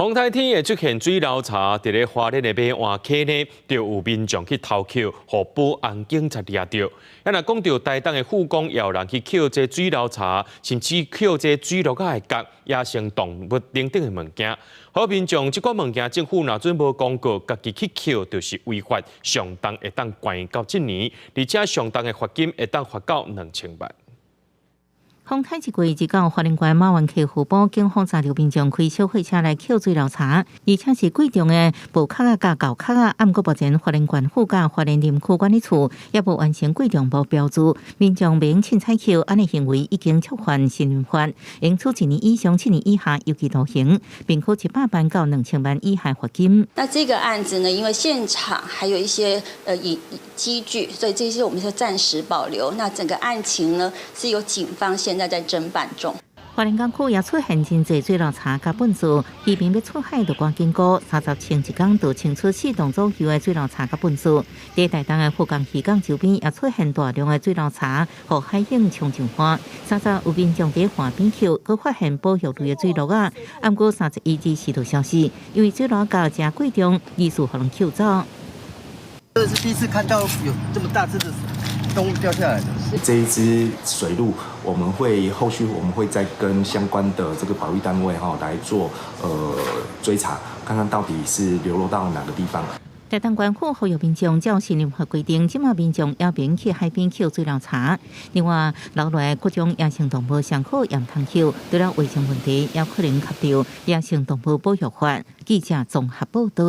風颱天會出現水流柴，佇咧花蓮的馬鞍溪呢，就有民眾去偷抾，予保安警察掠著。啊，若講著台東的富岡，也有人去抾這水流柴，甚至抾這水鹿仔的角、野生動物等等的物件。予民眾這款物件，政府若準無公告，家己去抾就是違法，上重會當關到一年，而且上重的罰金會當罰到2000萬。風颱一過，就到花蓮縣馬灣溪湖埔，警方查著民眾開小貨車來抾水流柴，而且是貴重的薄殼仔佮厚殼仔。毋過目前花蓮縣府佮花蓮林區管理處猶無完成貴重物標註，民眾袂用凊彩抾，按呢行為已經觸犯森林法，應處一年以上7年以下有期徒刑，並處100萬到2000萬以下罰金。那這個案子呢，因為現場還有一些影機具，所以這些我們就暫時保留。那整個案情呢，是由警方現在在偵辦中。花蓮港區也出現真濟水流柴佮糞埽，漁民欲出海就趕緊顧，30前一工就清出四噸左右的水流柴佮糞埽。佇台東的富岡漁港周邊也出現大量的水流柴，予海湧沖上岸。三十有民眾佇岸邊抾，閣發現保育類的水鹿仔。毋過31日時就消失，因為水鹿仔誠貴重，疑似予人抾走。這是第一次看到有這麼大隻的動物掉下來的。這一隻水鹿，我們會後續我們會再跟相關的這個保育單位哈來做追查，看看到底是流落到哪個地方。台東縣府呼籲民眾照森林法規定，這馬民眾猶袂用去海邊抾水流柴。另外，留落來各種野生動物上好也毋通抾，除了衛生問題，也可能觸著野生動物保育法。記者綜合報道。